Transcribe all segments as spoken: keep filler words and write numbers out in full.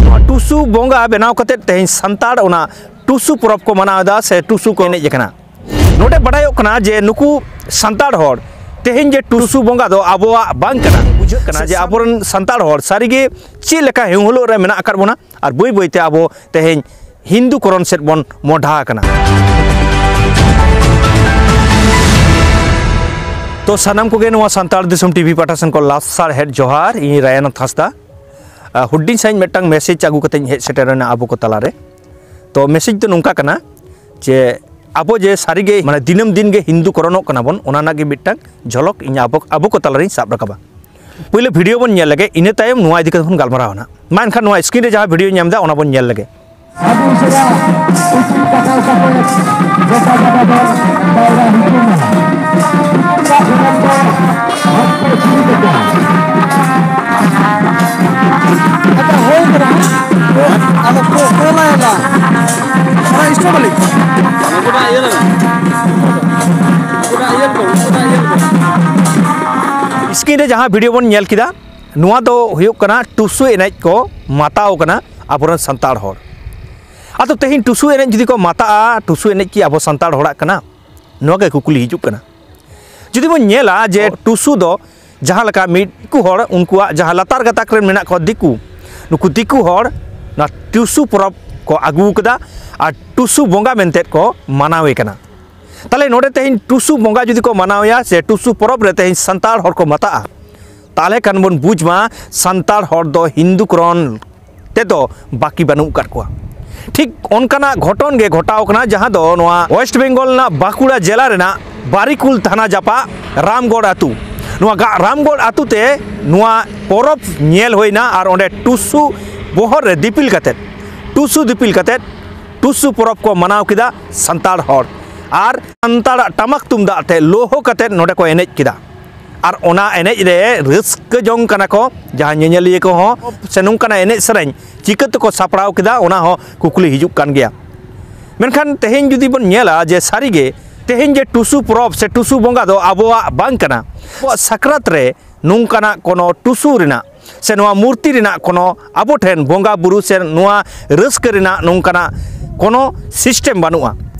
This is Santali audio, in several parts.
ᱱᱚᱣᱟ ᱴᱩᱥᱩ ᱵᱚᱸᱜᱟ ᱵᱮᱱᱟᱣ ᱠᱟᱛᱮ ᱛᱮᱦᱮᱧ ᱥᱟᱱᱛᱟᱲ ᱚᱱᱟ ᱴᱩᱥᱩ ᱯᱚᱨᱚᱵᱽ ᱠᱚ ᱢᱟᱱᱟᱣ ᱮᱫᱟ ᱥᱮ ᱴᱩᱥᱩ ᱠᱚ ᱮᱱᱮᱡ ᱠᱟᱱᱟ᱾ ᱱᱚᱰᱮ ᱵᱟᱰᱟᱭᱚᱜ ᱠᱟᱱᱟ ᱡᱮ ᱱᱩᱠᱩ ᱥᱟᱱᱛᱟᱲ ᱦᱚᱲ ᱛᱮᱦᱮᱧ ᱡᱮ ᱴᱩᱥᱩ ᱵᱚᱸᱜᱟ ᱫᱚ ᱟᱵᱚᱣᱟᱜ ᱵᱟᱝ ᱠᱟᱱᱟ, ᱵᱩᱡᱷᱟᱹᱜ ᱠᱟᱱᱟ ᱡᱮ ᱟᱵᱚᱨᱮᱱ ᱥᱟᱱᱛᱟᱲ ᱦᱚᱲ ᱥᱟᱹᱨᱤᱜᱮ ᱪᱮᱫ ᱞᱮᱠᱟ ᱦᱤᱱᱦᱩᱞᱳᱜ ᱨᱮ ᱢᱮᱱᱟᱜ ᱟᱠᱟᱫ ᱵᱚᱱᱟ᱾ ᱟᱨ ᱵᱟᱹᱭ ᱵᱟᱹᱭᱛᱮ ᱟᱵᱚ ᱛᱮᱦᱮᱧ ᱦᱤᱱᱫᱩ ᱠᱚᱨᱚᱱ ᱥᱮᱫ ᱵᱚᱱ ᱢᱚᱰᱷᱟ ᱟᱠᱟᱱᱟ᱾ ᱛᱚ ᱥᱟᱱᱟᱢ ᱠᱚᱜᱮ ᱱᱚᱣᱟ ᱥᱟᱱᱛᱟᱲ ᱫᱤᱥᱚᱢ ᱴᱤᱵᱷᱤ ᱯᱟᱦᱴᱟ ᱥᱮᱱ ᱠᱷᱚᱱ ᱞᱟᱥ ᱥᱟᱨ ᱦᱮᱫ ᱡᱚᱦᱟᱨ᱾ ᱤᱧ ᱨᱟᱭᱟᱱᱟᱛᱷ ᱦᱟᱸᱥᱫᱟ᱾ ᱟᱨ ᱦᱩᱰᱤᱧ ᱥᱟᱺᱦᱤᱡ ᱢᱤᱫᱴᱟᱝ ᱢᱮᱥᱮᱡᱽ ᱟᱹᱜᱩ ᱠᱟᱛᱮᱧ ᱦᱮᱡ ᱥᱮᱴᱮᱨᱮᱱᱟ ᱟᱵᱚ ᱠᱚ ᱛᱟᱞᱟᱨᱮ᱾ ᱛᱚ ᱢᱮᱥᱮᱡᱽ ᱫᱚ ᱱᱚᱝᱠᱟ ᱠᱟᱱᱟ ᱡᱮ ᱟᱵᱚ ᱡᱮ ᱥᱟᱹᱨᱤᱜᱮ ᱢᱟᱱᱮ ᱫᱤᱱᱟᱹᱢ ᱫᱤᱱ ᱜᱮ ᱦᱤᱱᱫᱩ ᱠᱚᱨᱚᱱᱚᱜ ᱠᱟᱱᱟ ᱵᱚᱱ, ᱚᱱᱟ ᱨᱮᱱᱟᱜ ᱜᱮ ᱢᱤᱫᱴᱟᱝ ᱡᱷᱚᱞᱚᱠ ᱤᱧ ᱟᱵᱚ, ᱟᱵᱚ ᱠᱚ ᱛᱟᱞᱟᱨᱤᱧ ᱥᱟᱵ ᱨᱟᱠᱟᱵᱟ᱾ ᱯᱳᱭᱞᱳ ᱵᱷᱤᱰᱤᱭᱳ ᱵᱚᱱ ᱧᱮᱞ ᱞᱮᱜᱮ, ᱤᱱᱟᱹ ᱛᱟᱭᱚᱢ ᱱᱚᱣᱟ ᱤᱫᱤ ᱠᱟᱛᱮ ᱵᱚᱱ ᱜᱟᱞᱢᱟᱨᱟᱣᱟ ᱱᱟᱜ᱾ ᱢᱟ ᱮᱱᱠᱷᱟᱱ ᱱᱚᱣᱟ ᱥᱠᱨᱤᱱ ᱨᱮ ᱡᱟᱦᱟᱸ ᱵᱷᱤᱰᱤᱭᱳ ᱧᱟᱢ ᱮᱫᱟ, ᱚᱱᱟ ᱵᱚᱱ ᱧᱮᱞ ᱞᱮᱜᱮ᱾ ᱟᱹᱰᱤ ᱩᱥᱟᱹᱨᱟ ᱤᱥᱤᱱ ᱫᱟᱠᱟ ᱠᱟᱛᱮ ᱡᱚᱛᱚ ᱡᱟᱭᱜᱟ ᱫᱚ ᱡᱟᱭᱜᱟ ᱦᱤᱡᱩᱜ ᱢᱟ᱾ ᱪᱟᱥ ᱨᱮᱱᱟᱜ ᱫᱚ ᱦᱚᱲ ᱠᱚ ᱥᱩᱨᱩ ᱠᱟᱛᱮ᱾ ᱟᱪᱪᱷᱟ, ᱦᱩᱭ ᱠᱟᱱᱟ᱾ ᱟᱫᱚ ᱠᱚ, ᱠᱚ ᱞᱟᱭᱮᱫᱟ᱾ ᱚᱱᱟ ᱥᱴᱨᱚᱵᱮᱨᱤ᱾ ᱥᱠᱨᱤᱱ ᱨᱮ ᱡᱟᱦᱟᱸ ᱵᱷᱤᱰᱤᱭᱳ ᱵᱚᱱ ᱧᱮᱞ ᱠᱮᱫᱟ, ᱱᱚᱣᱟ ᱫᱚ ᱦᱩᱭᱩᱜ ᱠᱟᱱᱟ ᱴᱩᱥᱩ ᱮᱱᱮᱡ ᱠᱚ ᱢᱟᱛᱟᱣ ᱠᱟᱱᱟ ᱟᱵᱚᱨᱮᱱ ᱥᱟᱱᱛᱟᱲ ᱦᱚᱲ᱾ ᱟᱫᱚ ᱛᱮᱦᱮᱧ ᱴᱩᱥᱩ ᱮᱱᱮᱡ ᱡᱩᱫᱤ ᱠᱚ ᱢᱟᱛᱟᱜᱼᱟ, ᱴᱩᱥᱩ ᱮᱱᱮᱡ ᱠᱤ ᱟᱵᱚ ᱥᱟᱱᱛᱟᱲ ᱦᱚᱲᱟᱜ ᱠᱟᱱᱟ? ᱱᱚᱣᱟ ᱜᱮ ᱠᱩᱠᱞᱤ ᱦᱤᱡᱩᱜ ᱠᱟᱱᱟ᱾ ᱡᱩᱫᱤ ᱵᱚᱱ ᱧᱮᱞᱟ ᱡᱮ ᱴᱩᱥᱩ ᱫᱚ ᱡᱟᱦᱟᱸ ᱞᱮᱠᱟ ᱢᱤᱫ ᱫᱤᱠᱩ ᱦᱚᱲ, ᱩᱱᱠᱩᱣᱟᱜ ᱡᱟᱦᱟᱸ ᱞᱟᱛᱟᱨ ᱜᱟᱛᱟᱠ ᱨᱮᱱ ᱢᱮᱱᱟᱜ ᱠᱚᱣᱟ ᱫᱤᱠᱩ, ᱱᱩᱠᱩ ᱫᱤᱠᱩ ᱦᱚᱲ ᱱᱚᱣᱟ ᱴᱩᱥᱩ ᱯᱚᱨᱚᱵᱽ ᱠᱚ ᱟᱹᱜᱩ ᱠᱟᱫᱟ ᱟᱨ ᱴᱩᱥᱩ ᱵᱚᱸᱜᱟ ᱢᱮᱱᱛᱮ ᱠᱚ ᱢᱟᱱᱟᱣᱮ ᱠᱟᱱᱟ᱾ ᱛᱟᱦᱞᱮ ᱱᱚᱰᱮ ᱛᱮᱦᱮᱧ ᱴᱩᱥᱩ ᱵᱚᱸᱜᱟ ᱡᱩᱫᱤ ᱠᱚ ᱢᱟᱱᱟᱣᱮᱭᱟ ᱥᱮ ᱴᱩᱥᱩ ᱯᱚᱨᱚᱵᱽ ᱨᱮ ᱛᱮᱦᱮᱧ ᱥᱟᱱᱛᱟᱲ ᱦᱚᱲ ᱠᱚ ᱢᱟᱛᱟᱜᱼᱟ, ᱛᱟᱦᱞᱮ ᱠᱷᱟᱱ ᱵᱚᱱ ᱵᱩᱡᱽ ᱢᱟ ᱥᱟᱱᱛᱟᱲ ᱦᱚᱲ ᱫᱚ ᱦᱤᱱᱫᱩ ᱠᱚᱨᱚᱱ ᱛᱮᱫᱚ ᱵᱟᱹᱠᱤ ᱵᱟᱹᱱᱩᱜ ᱟᱠᱟᱫ ᱠᱚᱣᱟ᱾ ᱴᱷᱤᱠ ᱚᱱᱠᱟᱱᱟᱜ ᱜᱷᱚᱴᱚᱱ ᱜᱮ ᱜᱷᱚᱴᱟᱣ ᱠᱟᱱᱟ, ᱡᱟᱦᱟᱸ ᱫᱚ ᱱᱚᱣᱟ ᱳᱭᱮᱥᱴ ᱵᱮᱝᱜᱚᱞ ᱨᱮᱱᱟᱜ ᱵᱟᱸᱠᱩᱲᱟ ᱡᱮᱞᱟ ᱨᱮᱱᱟᱜ ᱵᱟᱨᱤᱠᱩᱞ ᱛᱷᱟᱱᱟ ᱡᱟᱯᱟᱜ ᱨᱟᱢᱜᱚᱲ ᱟᱹᱛᱩ᱾ ᱱᱚᱣᱟ ᱜᱟ-, ᱨᱟᱢᱜᱚᱲ ᱟᱹᱛᱩ ᱛᱮ ᱱᱚᱣᱟ ᱯᱚᱨᱚᱵᱽ ᱧᱮᱞ ᱦᱩᱭᱱᱟ ᱟᱨ ᱚᱸᱰᱮ ᱴᱩᱥᱩ ᱵᱚᱦᱚᱜ ᱨᱮ ᱫᱤᱯᱤᱞ ᱠᱟᱛᱮᱫ, ᱴᱩᱥᱩ ᱫᱤᱯᱤᱞ ᱠᱟᱛᱮᱫ ᱴᱩᱥᱩ ᱯᱚᱨᱚᱵᱽ ᱠᱚ ᱢᱟᱱᱟᱣ ᱠᱮᱫᱟ ᱥᱟᱱᱛᱟᱲ ᱦᱚᱲ᱾ ᱟᱨ ᱥᱟᱱᱛᱟᱲᱟᱜ ᱴᱟᱢᱟᱠ ᱛᱩᱢᱫᱟᱜ ᱛᱮ ᱞᱳᱦᱚ ᱠᱟᱛᱮᱫ ᱱᱚᱰᱮ ᱠᱚ ᱮᱱᱮᱡ ᱠᱮᱫᱟ᱾ ᱟᱨ ᱚᱱᱟ ᱮᱱᱮᱡ ᱨᱮ ᱨᱟᱹᱥᱠᱟᱹ ᱡᱚᱝ ᱠᱟᱱᱟ ᱠᱚ ᱡᱟᱦᱟᱸ ᱧᱮᱧᱮᱞᱤᱭᱟᱹ ᱠᱚᱦᱚᱸ, ᱥᱮ ᱱᱚᱝᱠᱟᱱᱟᱜ ᱮᱱᱮᱡ ᱥᱮᱨᱮᱧ ᱪᱤᱠᱟᱹ ᱛᱮᱠᱚ ᱥᱟᱯᱲᱟᱣ ᱠᱮᱫᱟ, ᱚᱱᱟ ᱦᱚᱸ ᱠᱩᱠᱞᱤ ᱦᱤᱡᱩᱜ ᱠᱟᱱ ᱜᱮᱭᱟ᱾ ᱢᱮᱱᱠᱷᱟᱱ ᱛᱮᱦᱮᱧ ᱡᱩᱫᱤ ᱵᱚᱱ ᱧᱮᱞᱟ ᱡᱮ ᱥᱟᱹᱨᱤᱜᱮ ᱛᱮᱦᱮᱧ ᱡᱮ ᱴᱩᱥᱩ ᱯᱚᱨᱚᱵᱽ ᱥᱮ ᱴᱩᱥᱩ ᱵᱚᱸᱜᱟ ᱫᱚ ᱟᱵᱚᱣᱟᱜ ᱵᱟᱝ ᱠᱟᱱᱟ, ᱟᱵᱚᱣᱟᱜ ᱥᱟᱠᱨᱟᱛ ᱨᱮ ᱱᱚᱝᱠᱟᱱᱟᱜ ᱠᱳᱱᱳ ᱴᱩᱥᱩ ᱨᱮᱱᱟᱜ ᱥᱮ ᱱᱚᱣᱟ ᱢᱩᱨᱛᱤ ᱨᱮᱱᱟᱜ ᱠᱳᱱᱳ ᱟᱵᱚ ᱴᱷᱮᱱ ᱵᱚᱸᱜᱟ ᱵᱩᱨᱩ ᱥᱮ ᱱᱚᱣᱟ ᱨᱟᱹᱥᱠᱟᱹ ᱨᱮᱱᱟᱜ ᱱᱚᱝᱠᱟᱱᱟᱜ ᱠᱳᱱᱳ ᱥᱤᱥᱴᱮᱢ ᱵᱟᱹᱱᱩᱜᱼᱟ᱾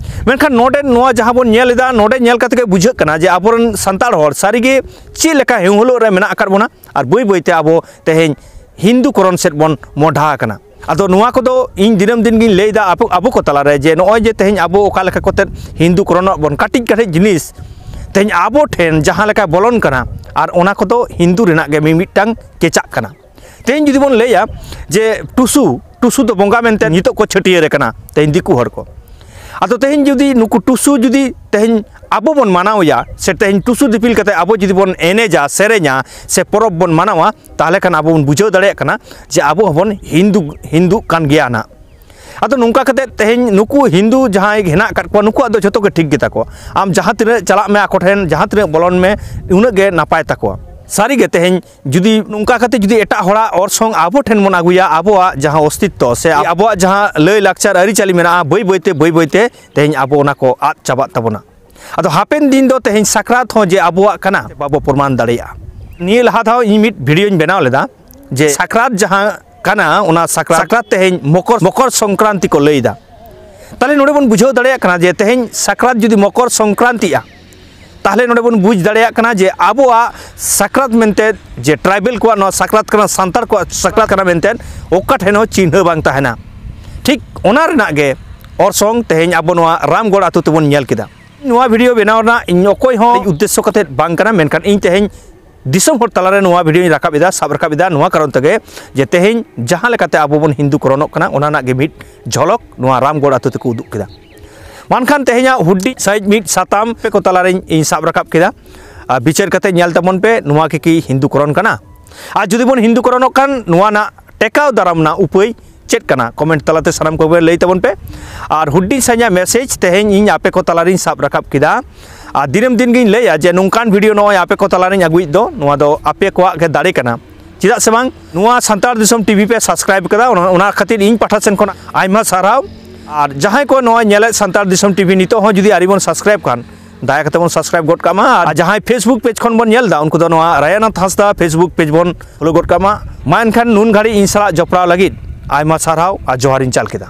ᱢᱮᱱᱠᱷᱟᱱ ᱱᱚᱰᱮ ᱱᱚᱣᱟ ᱡᱟᱦᱟᱸ ᱵᱚᱱ ᱧᱮᱞ ᱮᱫᱟ, ᱱᱚᱰᱮ ᱧᱮᱞ ᱠᱟᱛᱮ ᱜᱮ ᱵᱩᱡᱷᱟᱹᱜ ᱠᱟᱱᱟ ᱡᱮ ᱟᱵᱚᱨᱮᱱ ᱥᱟᱱᱛᱟᱲ ᱦᱚᱲ ᱥᱟᱹᱨᱤᱜᱮ ᱪᱮᱫ ᱞᱮᱠᱟ ᱦᱮᱣᱦᱩᱞᱚᱜ ᱨᱮ ᱢᱮᱱᱟᱜ ᱟᱠᱟᱫ ᱵᱚᱱᱟ ᱟᱨ ᱵᱟᱹᱭ ᱵᱟᱹᱭᱛᱮ ᱟᱵᱚ ᱛᱮᱦᱮᱧ ᱦᱤᱱᱫᱩ ᱠᱚᱨᱚᱱ ᱥᱮᱫ ᱵᱚᱱ ᱢᱚᱰᱷᱟ ᱟᱠᱟᱱᱟ᱾ ᱟᱫᱚ ᱱᱚᱣᱟ ᱠᱚᱫᱚ ᱤᱧ ᱫᱤᱱᱟᱹᱢ ᱫᱤᱱ ᱜᱤᱧ ᱞᱟᱹᱭᱫᱟ ᱟᱵᱚ, ᱟᱵᱚ ᱠᱚ ᱛᱟᱞᱟᱨᱮ ᱡᱮ ᱱᱚᱜᱼᱚᱭ ᱡᱮ ᱛᱮᱦᱮᱧ ᱟᱵᱚ ᱚᱠᱟ ᱞᱮᱠᱟ ᱠᱟᱛᱮᱫ ᱦᱤᱱᱫᱩ ᱠᱚᱨᱚᱱᱚᱜ ᱵᱚᱱ, ᱠᱟᱹᱴᱤᱡ ᱠᱟᱹᱴᱤᱡ ᱡᱤᱱᱤᱥ ᱛᱮᱦᱮᱧ ᱟᱵᱚ ᱴᱷᱮᱱ ᱡᱟᱦᱟᱸ ᱞᱮᱠᱟ ᱵᱚᱞᱚᱱ ᱠᱟᱱᱟ, ᱟᱨ ᱚᱱᱟ ᱠᱚᱫᱚ ᱦᱤᱱᱫᱩ ᱨᱮᱱᱟᱜ ᱜᱮ ᱢᱤᱢᱤᱫᱴᱟᱝ ᱠᱮᱪᱟᱜ ᱠᱟᱱᱟ᱾ ᱛᱮᱦᱮᱧ ᱡᱩᱫᱤ ᱵᱚᱱ ᱞᱟᱹᱭᱟ ᱡᱮ ᱴᱩᱥᱩ, ᱴᱩᱥᱩ ᱫᱚ ᱵᱚᱸᱜᱟ ᱢᱮᱱᱛᱮ ᱱᱤᱛᱚᱜ ᱠᱚ ᱪᱷᱟᱹᱴᱭᱟᱹᱨ ᱟᱠᱟᱱᱟ ᱛᱮᱦᱮᱧ ᱫᱤᱠᱩ ᱦᱚᱲ ᱠᱚ᱾ ᱟᱫᱚ ᱛᱮᱦᱮᱧ ᱡᱩᱫᱤ ᱱᱩᱠᱩ ᱴᱩᱥᱩ ᱡᱩᱫᱤ ᱛᱮᱦᱮᱧ ᱟᱵᱚ ᱵᱚᱱ ᱢᱟᱱᱟᱣᱮᱭᱟ ᱥᱮ ᱛᱮᱦᱮᱧ ᱴᱩᱥᱩ ᱫᱤᱯᱤᱞ ᱠᱟᱛᱮ ᱟᱵᱚ ᱡᱩᱫᱤ ᱵᱚᱱ ᱮᱱᱮᱡᱟ, ᱥᱮᱨᱮᱧᱟ ᱥᱮ ᱯᱚᱨᱚᱵᱽ ᱵᱚᱱ ᱢᱟᱱᱟᱣᱟ, ᱛᱟᱦᱚᱞᱮ ᱠᱷᱟᱱ ᱟᱵᱚ ᱵᱚᱱ ᱵᱩᱡᱷᱟᱹᱣ ᱫᱟᱲᱮᱭᱟᱜ ᱠᱟᱱᱟ ᱡᱮ ᱟᱵᱚ ᱦᱚᱸᱵᱚᱱ ᱦᱤᱱᱫᱩ, ᱦᱤᱱᱫᱩᱜ ᱠᱟᱱ ᱜᱮᱭᱟ ᱱᱟᱜ᱾ ᱟᱫᱚ ᱱᱚᱝᱠᱟ ᱠᱟᱛᱮ ᱛᱮᱦᱮᱧ ᱱᱩᱠᱩ ᱦᱤᱱᱫᱩ ᱡᱟᱦᱟᱸᱭ ᱦᱮᱱᱟᱜ ᱟᱠᱟᱫ ᱠᱚᱣᱟ, ᱱᱩᱠᱩᱣᱟᱜ ᱫᱚ ᱡᱷᱚᱛᱚ ᱜᱮ ᱴᱷᱤᱠ ᱜᱮᱛᱟ ᱠᱚᱣᱟ᱾ ᱟᱢ ᱡᱟᱦᱟᱸ ᱛᱤᱱᱟᱹᱜ ᱪᱟᱞᱟᱜ ᱢᱮ ᱟᱠᱚ ᱴᱷᱮᱱ, ᱡᱟᱦᱟᱸ ᱛᱤᱱᱟᱹᱜ ᱵᱚᱞᱚᱱ ᱢᱮ, ᱩᱱᱟᱹᱜ ᱜᱮ ᱱᱟᱯᱟᱭ ᱛᱟᱠᱚᱣᱟ᱾ ᱥᱟᱹᱨᱤᱜᱮ ᱛᱮᱦᱮᱧ ᱡᱩᱫᱤ ᱱᱚᱝᱠᱟ ᱠᱟᱛᱮ ᱡᱩᱫᱤ ᱮᱴᱟᱜ ᱦᱚᱲᱟᱜ ᱚᱨᱥᱚᱝ ᱟᱵᱚ ᱴᱷᱮᱱ ᱵᱚᱱ ᱟᱹᱜᱩᱭᱟ, ᱟᱵᱚᱣᱟᱜ ᱡᱟᱦᱟᱸ ᱚᱥᱛᱤᱛᱛᱚ ᱥᱮ ᱟᱵᱚᱣᱟᱜ ᱡᱟᱦᱟᱸ ᱞᱟᱹᱭ ᱞᱟᱠᱪᱟᱨ ᱟᱹᱨᱤᱪᱟᱹᱞᱤ ᱢᱮᱱᱟᱜᱼᱟ, ᱵᱟᱹᱭ ᱵᱟᱹᱭᱛᱮ, ᱵᱟᱹᱭ ᱵᱟᱹᱭᱛᱮ ᱛᱮᱦᱮᱧ ᱟᱵᱚ ᱚᱱᱟ ᱠᱚ ᱟᱫ ᱪᱟᱵᱟᱜ ᱛᱟᱵᱚᱱᱟ᱾ ᱟᱫᱚ ᱦᱟᱯᱮᱱ ᱫᱤᱱ ᱫᱚ ᱛᱮᱦᱮᱧ ᱥᱟᱠᱨᱟᱛ ᱦᱚᱸ ᱡᱮ ᱟᱵᱚᱣᱟᱜ ᱠᱟᱱᱟ, ᱵᱟᱵᱚ ᱯᱨᱚᱢᱟᱱ ᱫᱟᱲᱮᱭᱟᱜᱼᱟ᱾ ᱱᱤᱭᱟᱹ ᱞᱟᱦᱟ ᱫᱷᱟᱣ ᱤᱧ ᱢᱤᱫ ᱵᱷᱤᱰᱤᱭᱳᱧ ᱵᱮᱱᱟᱣ ᱞᱮᱫᱟ ᱡᱮ ᱥᱟᱠᱨᱟᱛ ᱡᱟᱦᱟᱸ ᱠᱟᱱᱟ, ᱚᱱᱟ ᱥᱟᱠᱨᱟᱛ, ᱥᱟᱠᱨᱟᱛ ᱛᱮᱦᱮᱧ ᱢᱚᱠᱚᱨ, ᱢᱚᱠᱚᱨ ᱥᱚᱝᱠᱨᱟᱱᱛᱤ ᱠᱚ ᱞᱟᱹᱭᱫᱟ᱾ ᱛᱟᱦᱞᱮ ᱱᱚᱰᱮ ᱵᱚᱱ ᱵᱩᱡᱷᱟᱹᱣ ᱫᱟᱲᱮᱭᱟᱜ ᱠᱟᱱᱟ ᱡᱮ ᱛᱮᱦᱮᱧ ᱥᱟᱠᱨᱟᱛ ᱡᱩᱫᱤ ᱢᱚᱠᱚᱨ ᱥᱚᱝᱠᱨᱟᱱᱛᱤᱜᱼᱟ, ᱛᱟᱦᱞᱮ ᱱᱚᱰᱮ ᱵᱚᱱ ᱵᱩᱡᱽ ᱫᱟᱲᱮᱭᱟᱜ ᱠᱟᱱᱟ ᱡᱮ ᱟᱵᱚᱣᱟᱜ ᱥᱟᱠᱨᱟᱛ ᱢᱮᱱᱛᱮ ᱡᱮ ᱴᱨᱟᱭᱵᱮᱞ ᱠᱚᱣᱟᱜ ᱱᱚᱣᱟ ᱥᱟᱠᱨᱟᱛ ᱠᱟᱱᱟ, ᱥᱟᱱᱛᱟᱲ ᱠᱚᱣᱟᱜ ᱥᱟᱠᱨᱟᱛ ᱠᱟᱱᱟ ᱢᱮᱱᱛᱮ ᱚᱠᱟ ᱴᱷᱮᱱ ᱦᱚᱸ ᱪᱤᱱᱦᱟᱹ ᱵᱟᱝ ᱛᱟᱦᱮᱱᱟ᱾ ᱴᱷᱤᱠ ᱚᱱᱟ ᱨᱮᱱᱟᱜ ᱜᱮ ᱚᱨᱥᱚᱝ ᱛᱮᱦᱮᱧ ᱟᱵᱚ ᱱᱚᱣᱟ ᱨᱟᱢᱜᱚᱲ ᱟᱹᱛᱩ ᱛᱮᱵᱚᱱ ᱧᱮᱞ ᱠᱮᱫᱟ᱾ ᱱᱚᱣᱟ ᱵᱷᱤᱰᱤᱭᱳ ᱵᱮᱱᱟᱣ ᱨᱮᱱᱟᱜ ᱤᱧ ᱚᱠᱚᱭ ᱦᱚᱸ ᱩᱫᱽᱫᱮᱥᱥᱚ ᱠᱟᱛᱮ ᱵᱟᱝ ᱠᱟᱱᱟ, ᱢᱮᱱᱠᱷᱟᱱ ᱤᱧ ᱛᱮᱦᱮᱧ ᱫᱤᱥᱚᱢ ᱦᱚᱲ ᱛᱟᱞᱟᱨᱮ ᱱᱚᱣᱟ ᱵᱷᱤᱰᱤᱭᱳᱧ ᱨᱟᱠᱟᱵ ᱮᱫᱟ, ᱥᱟᱵ ᱨᱟᱠᱟᱵ ᱮᱫᱟ, ᱱᱚᱣᱟ ᱠᱟᱨᱚᱱ ᱛᱮᱜᱮ ᱡᱮ ᱛᱮᱦᱮᱧ ᱡᱟᱦᱟᱸ ᱞᱮᱠᱟᱛᱮ ᱟᱵᱚ ᱵᱚᱱ ᱦᱤᱱᱫᱩ ᱠᱚᱨᱚᱱᱚᱜ ᱠᱟᱱᱟ, ᱚᱱᱟ ᱨᱮᱱᱟᱜ ᱜᱮ ᱢᱤᱫ ᱡᱷᱚᱞᱚᱠ ᱱᱚᱣᱟ ᱨᱟᱢᱜᱚᱲ ᱟᱹᱛᱩ ᱛᱮᱠᱚ ᱩᱫᱩᱜ ᱠᱮᱫᱟ᱾ ᱢᱮᱱᱠᱷᱟᱱ ᱛᱮᱦᱮᱧᱟᱜ ᱦᱩᱰᱤᱧ ᱥᱟᱹᱦᱤᱡ ᱢᱤᱫ ᱥᱟᱛᱟᱢ ᱟᱯᱮ ᱠᱚ ᱛᱟᱞᱟᱨᱮᱧ, ᱤᱧ ᱥᱟᱵ ᱨᱟᱠᱟᱵ ᱠᱮᱫᱟ᱾ ᱟᱨ ᱵᱤᱪᱟᱹᱨ ᱠᱟᱛᱮ ᱧᱮᱞ ᱛᱟᱵᱚᱱ ᱯᱮ, ᱱᱚᱣᱟ ᱠᱤ, ᱠᱤ ᱦᱤᱱᱫᱩ ᱠᱚᱨᱚᱱ ᱠᱟᱱᱟ? ᱟᱨ ᱡᱩᱫᱤ ᱵᱚᱱ ᱦᱤᱱᱫᱩ ᱠᱚᱨᱚᱱᱚᱜ ᱠᱷᱟᱱ, ᱱᱚᱣᱟ ᱨᱮᱱᱟᱜ ᱴᱮᱠᱟᱣ ᱫᱟᱨᱟᱢ ᱨᱮᱱᱟᱜ ᱩᱯᱟᱹᱭ ᱪᱮᱫ ᱠᱟᱱᱟ? ᱠᱚᱢᱮᱱᱴ ᱛᱟᱞᱟᱛᱮ ᱥᱟᱱᱟᱢ ᱠᱚᱜᱮ ᱞᱟᱹᱭ ᱛᱟᱵᱚᱱ ᱯᱮ᱾ ᱟᱨ ᱦᱩᱰᱤᱧ ᱥᱟᱺᱦᱤᱡ ᱢᱮᱥᱮᱡᱽ ᱛᱮᱦᱮᱧ ᱤᱧ ᱟᱯᱮ ᱠᱚ ᱛᱟᱞᱟᱨᱤᱧ ᱥᱟᱵ ᱨᱟᱠᱟᱵ ᱠᱮᱫᱟ᱾ ᱟᱨ ᱫᱤᱱᱟᱹᱢ ᱫᱤᱱ ᱜᱤᱧ ᱞᱟᱹᱭᱟ ᱡᱮ ᱱᱚᱝᱠᱟᱱ ᱵᱷᱤᱰᱤᱭᱳ ᱱᱚᱜᱼᱚᱭ ᱟᱯᱮ ᱠᱚ ᱛᱟᱞᱟᱨᱤᱧ ᱟᱹᱜᱩᱭᱮᱫ ᱫᱚ, ᱱᱚᱣᱟ ᱫᱚ ᱟᱯᱮ ᱠᱚᱣᱟᱜ ᱜᱮ ᱫᱟᱲᱮ ᱠᱟᱱᱟ᱾ ᱪᱮᱫᱟᱜ ᱥᱮ ᱵᱟᱝ, ᱱᱚᱣᱟ ᱥᱟᱱᱛᱟᱲ ᱫᱤᱥᱚᱢ ᱴᱤᱵᱷᱤ ᱯᱮ ᱥᱟᱵᱥᱠᱨᱟᱭᱤᱵ ᱠᱟᱫᱟ, ᱚᱱᱟ, ᱚᱱᱟ ᱠᱷᱟᱹᱛᱤᱨ ᱤᱧ ᱯᱟᱦᱴᱟ ᱥᱮᱱ ᱠᱷᱚᱱ ᱟᱭᱢᱟ ᱥᱟᱨᱦᱟᱣ᱾ ᱟᱨ ᱡᱟᱦᱟᱸᱭ ᱠᱚ ᱱᱚᱣᱟ ᱧᱮᱞᱮᱫ ᱥᱟᱱᱛᱟᱲ ᱫᱤᱥᱚᱢ ᱴᱤᱵᱷᱤ ᱱᱤᱛᱚᱜ ᱦᱚᱸ ᱡᱩᱫᱤ ᱟᱹᱣᱨᱤ ᱵᱚᱱ ᱥᱟᱵᱥᱠᱨᱟᱭᱤᱵ ᱠᱷᱟᱱ, ᱫᱟᱭᱟ ᱠᱟᱛᱮ ᱵᱚᱱ ᱥᱟᱵᱥᱠᱨᱟᱭᱤᱵ ᱜᱚᱫ ᱠᱟᱜ ᱢᱟ᱾ ᱟᱨ ᱡᱟᱦᱟᱸᱭ ᱯᱷᱮᱥᱵᱩᱠ ᱯᱮᱡᱽ ᱠᱷᱚᱱ ᱵᱚᱱ ᱧᱮᱞ ᱮᱫᱟ, ᱩᱱᱠᱩ ᱫᱚ ᱱᱚᱣᱟ ᱨᱟᱭᱟᱱᱟᱛᱷ ᱦᱟᱸᱥᱫᱟ ᱯᱷᱮᱥᱵᱩᱠ ᱯᱮᱡᱽ ᱵᱚᱱ ᱯᱷᱚᱞᱳ ᱜᱚᱫ ᱠᱟᱜ ᱢᱟ᱾ ᱢᱟ ᱮᱱᱠᱷᱟᱱ ᱱᱩᱱ ᱜᱷᱟᱹᱲᱤᱡ ᱤᱧ ᱥᱟᱞᱟᱜ ᱡᱚᱯᱲᱟᱣ ᱞᱟᱹᱜᱤᱫ ᱟᱭᱢᱟ ᱥᱟᱨᱦᱟᱣ ᱟᱨ ᱡᱚᱦᱟᱨᱤᱧ ᱪᱟᱞ ᱠᱮᱫᱟ᱾